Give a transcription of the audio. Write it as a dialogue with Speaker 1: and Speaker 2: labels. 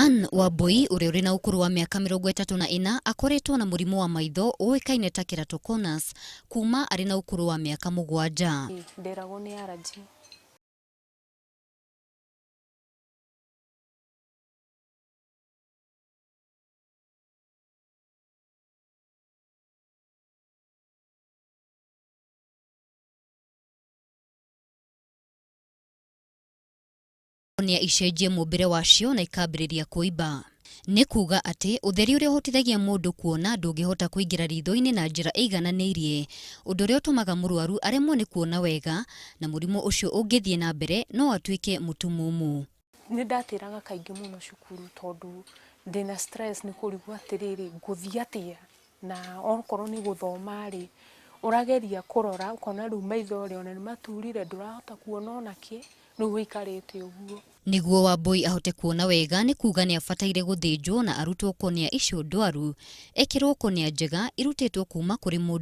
Speaker 1: Ann Wambui ũrĩa ũrĩ na ũkũrũ wa mĩaka 34 akoretwo na mũrimũ wa maitho ũĩkaine ta keratoconus kuma arĩ na ũkũrũ wa mĩaka 7.
Speaker 2: Nderagwo nĩ allergy.
Speaker 1: Cornea icenjie mũmbĩre wacio na ikambĩrĩria kũimba. Nĩ kuuga atĩ ũtheri ũrĩa ũhotithagia mũndũ kuona ndũngĩhota kũingĩra riitho-inĩ na njĩra ĩigananĩirie, ũndũ ũrĩa ũtũmaga mũrwaru aremwo nĩ kuona wega, na mũrimũ ũcio ũngĩthiĩ na mbere no atuĩke mũtumumu.
Speaker 2: Nĩ ndatĩraga kaingĩ mũno cukuru tondũ ndĩna stress nĩ kũrigwo atĩrĩrĩ, ngũthiĩ atĩa? Na okorwo nĩ gũthoma rĩ, ũrageria kũrora ũkona rĩu maitho rĩ, ona nĩ maturire ndũrahota kuona ona kĩ, rĩu ũikarĩte ũguo.
Speaker 1: Nĩguo Wambui ahote kuona wega nĩ kuuga nĩ abataire gũthĩnjwo na arutwo cornea icio ndwaru, ekĩrwo cornea njega irutĩtwo kuma kũrĩ mũndũ.